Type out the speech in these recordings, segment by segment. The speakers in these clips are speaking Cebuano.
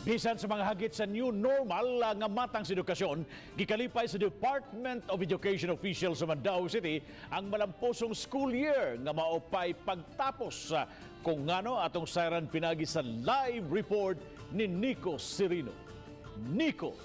Bisan sa mga hagit sa new normal nga matang sa edukasyon, gikalipay sa Department of Education officials sa Mandaue City ang malamposong school year nga maupay pagtapos sa kung ngano atong sayran pinagi sa live report ni Nico Serino. Nico.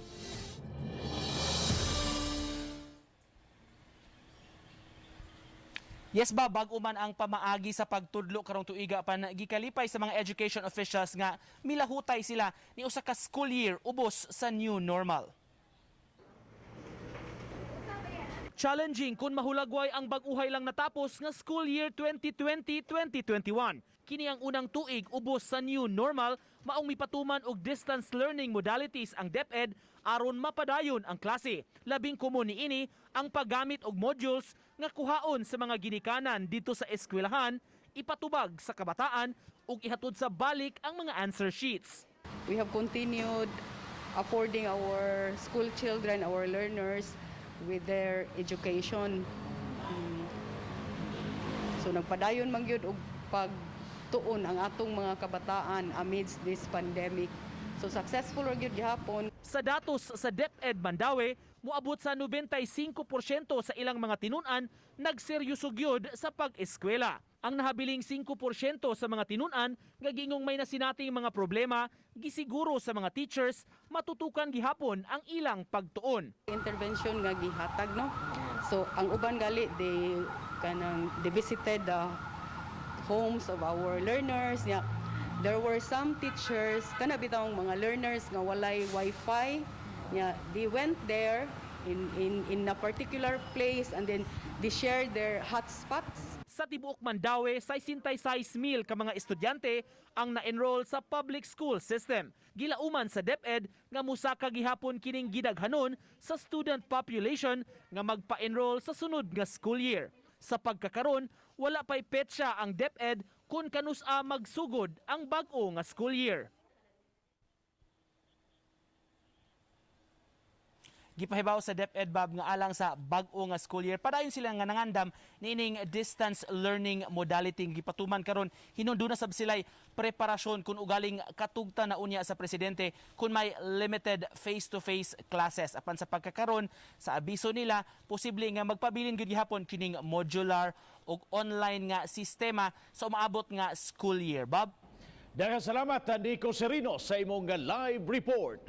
Yes ba, bag-o man ang pamaagi sa pagtudlo karong tuiga pan gikalipay sa mga education officials nga milahutay sila ni usa ka school year ubos sa new normal. Challenging kung mahulagway ang bag-uhay lang natapos nga school year 2020-2021. Kini ang unang tuig ubos sa new normal, maong mipatuman og distance learning modalities ang DepEd aron mapadayon ang klase. Labing komon niini ang paggamit og modules nga kuhaon sa mga ginikanan dito sa eskwelahan, ipatubag sa kabataan ug ihatod sa balik ang mga answer sheets. We have continued affording our school children, our learners, with their education. So nagpadayon man gyud og pagtuon ang atong mga kabataan amidst this pandemic. So successful ra gyud gihapon. Sa datos sa DepEd Mandaue, moabot sa 95% sa ilang mga tinun-an nagseryoso gyud sa pag-eskwela. Ang nahabiling 5% sa mga tinun-an nga giingong may nasinating mga problema, gisiguro sa mga teachers matutukan gihapon ang ilang pagtuon. Intervention nga gihatag, no. So ang uban gali, they kanang they visited the homes of our learners nya. There were some teachers kana bitawng mga learners nga walay wifi nya, they went there in a particular place and then they shared their hotspots. Sa tibuok Mandaue, 66 mil ka mga estudyante ang na-enroll sa public school system. Gilauman sa DepEd nga musaka gihapon kining gidaghanon sa student population nga magpa-enroll sa sunod nga school year. Sa pagkakaron, wala pa'y petsa ang DepEd kung kanusa magsugod ang bag-o nga school year. Gipahibaw sa DepEd, Bob, nga alang sa bag-o nga school year, padayon sila nga nangandam niining distance learning modality nga gipatuman karon. Hinungdon na sab sila'y preparasyon kung ugaling katugta na unya sa presidente kung may limited face-to-face classes. Apan sa pagkakaron, sa abiso nila, posible nga magpabilin gyud gihapon kining modular ug online nga sistema sa umaabot nga school year, Bob. Daghang salamat, Nico Serino, sa imong live report.